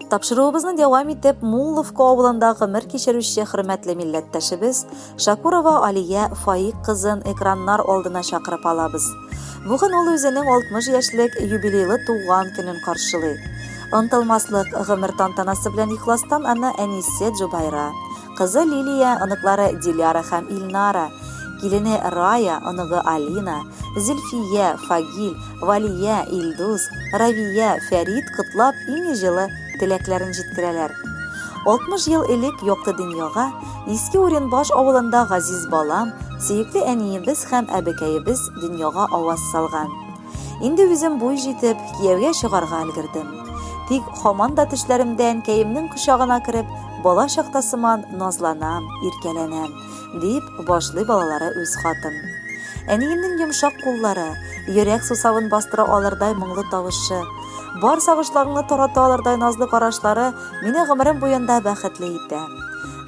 Тапшыруыбызны дәвам итеп, Мулловка авылында гомер кичерүче хөрмәтле милләттәшебез Шакурова Алия Фаик кызын экраннар алдына чакырып алабыз. Бүген ул үзенең 60 яшьлек юбилейлы туган көнен каршылый. Онытылмаслык гомер тантанасы белән ихластан аны әнисе Джубайра, кызы Лилия, оныклары Диляра һәм Илнара, килене Рая, оныгы Алина, Зөлфия, Фагил, Валия, Илдус, Равия, Фәрит котлап иң җылы теләкләрен җиткерәләр. 60 ел элек якты дөньяга Иске Уренбаш авылында газиз балам, сөекле әниебез һәм әбекәебез дөньяга аваз салган. Инде үзем буй җитеп, кияүгә чыгарга өлгердем. Тик һаман да төшләремдә әнкәемнең кочагына кереп, бала чакта сыман назланам, иркәләнәм, дип башлый балалары үз хатын. Әниемнең йомшак куллары, йөрәк сусавын бастыра алырдай моңлы тавышы, бар сагышларыңны тарата алырдай назлы карашлары мине гомерем буенда бәхетле итә.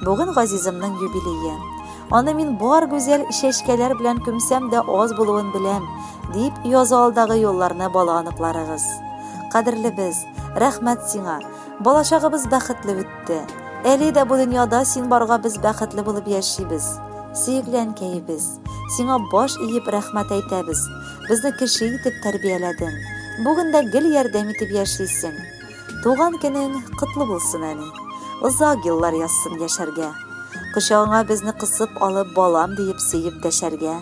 Бүген газизымның юбилее. Аны мин бар гүзәл чәчкәләр белән күмсәм дә аз булуын беләм, дип яза алдагы юлларны бала оныкларыгыз. Кадерлебез, рәхмәт сиңа. Балачагыбыз бәхетле үтте. Әле дә бу дөньяда син барга без бәхетле булып яшибез. Сөекле әнкәебез, сиңа баш иеп рәхмәт әйтәбез. Безне кеше итеп тәрбияләдең. Бүген дә гел ярдәм итеп яшисең. Туган көнең котлы булсын, әни. Озак еллар язсын яшәргә. Кочагыңа безне кысып алып, балам диеп сөеп дәшәргә.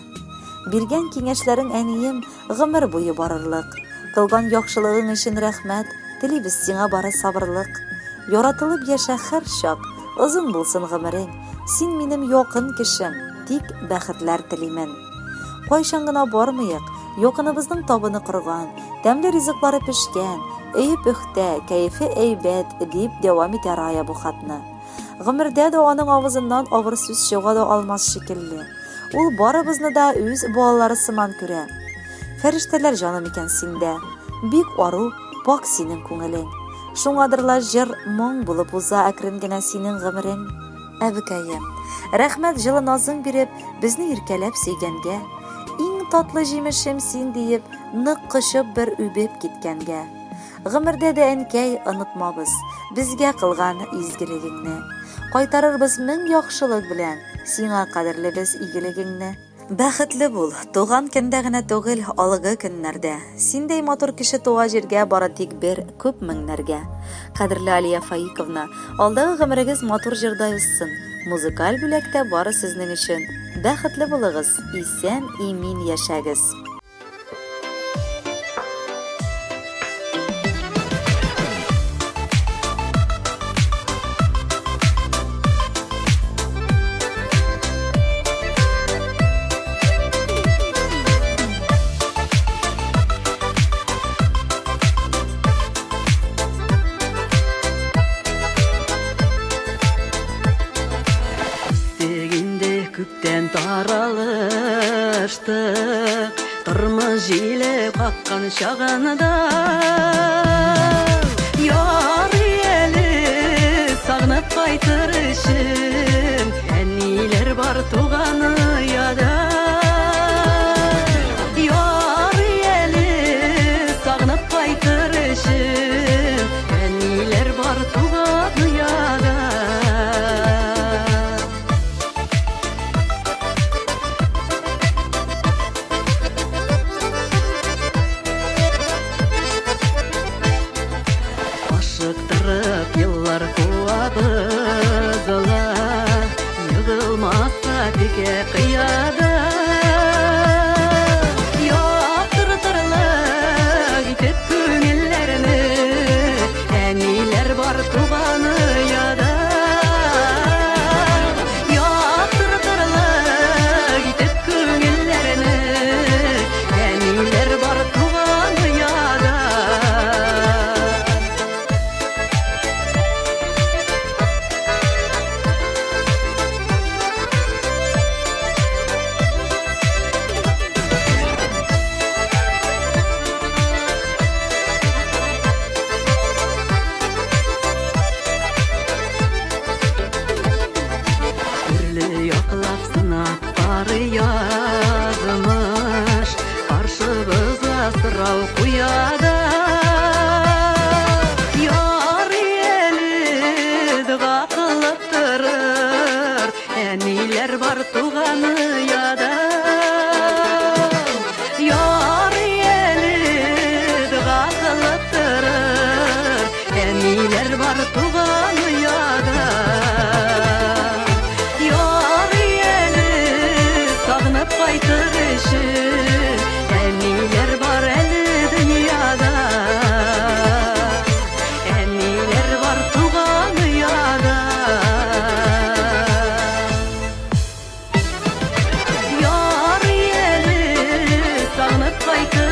Биргән киңәшләрең, әнием, гомер буе барырлык. Кылган яхшылыгың өчен рәхмәт, телибез сиңа бары сабырлык. Яратылып яшә һәрчак, озын булсын гомерең. Син минем якын кешем, тик бәхетләр телимен. Кайчан гына бармыйк, якыныбызның табыны корган, тәмле ризыклары пешкән, өе пөхтә, кәефе әйбәт, дип дәвам итә Рая бу хатны. Гомердә дә аның авызыннан авыр сүз чыга да алмас шикелле. Ул барыбызны да үз балалары сыман күрә. Фәрештәләр җаным икән синдә. Бик ару, пакь синең күңелең. Шуңадыр ла җыр, моң булып уза әкрен генә синең гомерең. Әбекәем, рәхмәт җылы назың биреп, безне иркәләп сөйгәнгә. Иң татлы җимешем син диеп, нык кочып бер үбеп киткәнгә. Гомердә дә, әнкәй, онытмабыз безгә кылган изгелегеңне. Кайтарырбыз мең яхшылык белән сиңа кадерлебез игелегеңне. Бәхетле бул, туган көндә генә түгел, алгы көннәрдә. Синдәй матур кеше туа җиргә бары тик бер, күп меңнәргә. Кадерле Алия Фаиковна, алдагы гомерегез матур җырдай узсын. Музыкаль бүләк тә бары сезнең өчен. Бәхетле булыгыз, исән, имин яшәгез. Күптән таралыштык, тормыш җиле каккан чагында. Ярый әле сагынып кайтыр өчен, әниләр бар туган ояда. Ярый әле сагынып кайтыр өчен, әниләр бар туган ояда. Ашыктырып еллар куабыз ла, Егылмаска текә кыяда. Яктыртырлык итеп күңелләрне, Әниләр бар туган ояда. Яктыртырлык итеп күңелләрне, Әниләр бар туган ояда. Төрле яклап сынап карый язмыш, Каршыбызга сорау куя да. Ярый әле. кайтыр.